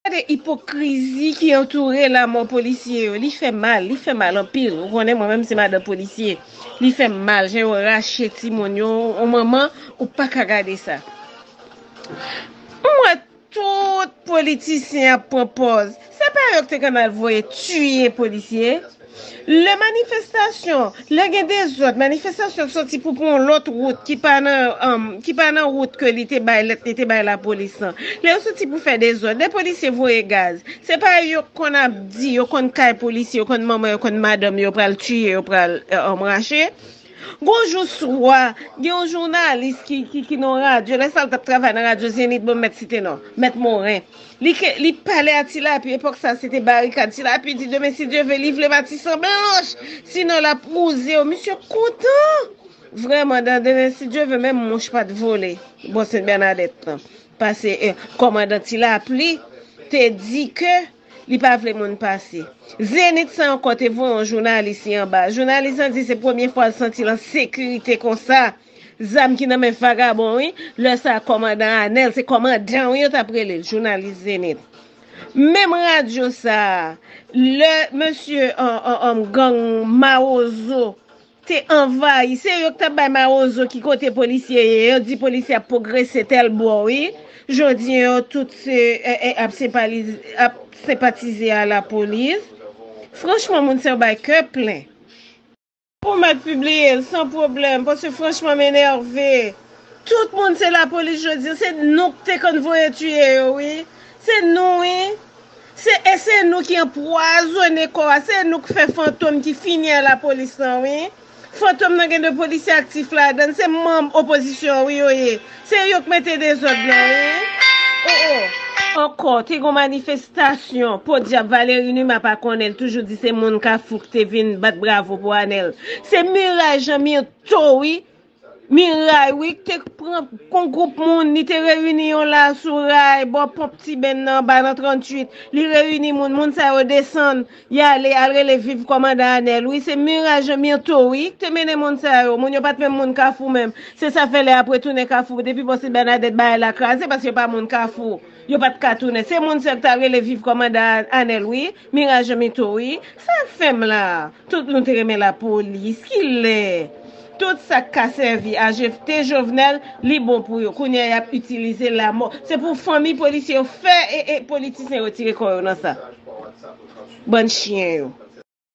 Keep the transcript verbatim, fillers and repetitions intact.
Gade ipokrizi ki antoure lanmò polisye yo. Li fè mal, li fè mal anpil. Ou konnen mwen menm se madan polisye. Li fè m mal, jan yo rache timoun yo, yon manman, ou pa ka gade sa. M wè tout politisyen ap pran pòz. Se pa yo ki te konn al voye tiye polisye. Lè manifestasyon, lè gen dezòd, manifestasyon soti pou pran yon lòt wout ki pa nan, um, ki pa nan wout ke li te bay, lèt li te bay lapolis lan. Lè yo soti pou fè dezòd, lè polisye voye gaz, se pa yo k konn ap di, yo konn kay polisye, yo konn manman, yo konn madanm, yo pral tiye, yo pral, eh, um, rache. Gon jou swa, gen yon jounalis ki, ki, ki nan radyo, lè sa l t ap travay nan radyo Zenith, bon, m mèt site non, Mèt Moren. Li, ke, li pale a Ti Lapli, epòk sa se te barikad. Ti Lapli di demen si Dye ve, li vle Matisan blanch, sinon l ap wouze yo. Misye kontan! Vrèman, dan demen si Dye ve, menm mouch pa t vole bò Sent Bènadèt lan. Pase, eh, kòmandan Ti Lapli te di ke li pa vle moun pase. Zenith sa ankò te voye yon jounalis li anba. Jounalis lan di se premye fwa l santi l an sekirite konsa. Zam ki nan men vagabon, wi. Lè sa a, kòmandan Anèl, se kòmandan, wi, yo t ap rele l, jounalis Zenith. Menm radyo sa a, lè mesye, an, an, an, gang Mawozo te anvayi, se yo ki t ap bay Mawozo ki kote polisye ye, yo di polisye ap pwogrese tèl bò, wi. Jodi a, yo tout se, e, e, ap senpalize, ap senpatize a lapolis. Franchman, moun sa yo bay kè plen. Ou mèt pibliye l san pwoblèm, paske franchman m enève. Tout moun se lapolis jodi a, se nou k te konn voye tiye yo, wi. Se nou, wi. Se, e se nou ki anpwazonnen kò a, se nou k fè Fantom ki fini a lapolis lan, wi. Fantom nan gen de polisye aktif ladan l, se manm opozisyon an, wi, yo ye. Se yo k mete dezòd lan, wi. O, o. Ankò, te gon manifestasyon, podyab, Valery Numa pa konnen, l toujou di se moun Kafou k te vin bat bravo pou Anèl. Se Miray Jean Myrtho, wi. Miray, wi, k te pran kon gwoup moun, li te reyini yon la sou ray, bò ponp Ti Benn nan, anba nan tranntuit. Li reyini moun, moun sa yo desann, y ale, al rele viv kòmandan Anèl, wi. Se Miray Jean Myrtho, wi, k te mennen moun sa yo. Moun yo pa t menm moun Kafou menm. Se sa fè lè y ap retounen Kafou, depi bò Sent Bènadèt bagay la kraze, paske yo pa moun Kafou. Yo pa t ka tounen. Se moun sa yo k t al rele viv kòmandan Anèl, wi. Miray Jean Myrtho, wi. Sa fè m la. Tout nou te renmen lapolis. Kilè? Tout sa k ka sèvi a J F T Jovenel, li bon pou yo. Kounye a, y ap itilize lanmò. Se pou fanmi polisye yo fè e, e politisyen yo retire kò yo nan sa. Bann chen yo.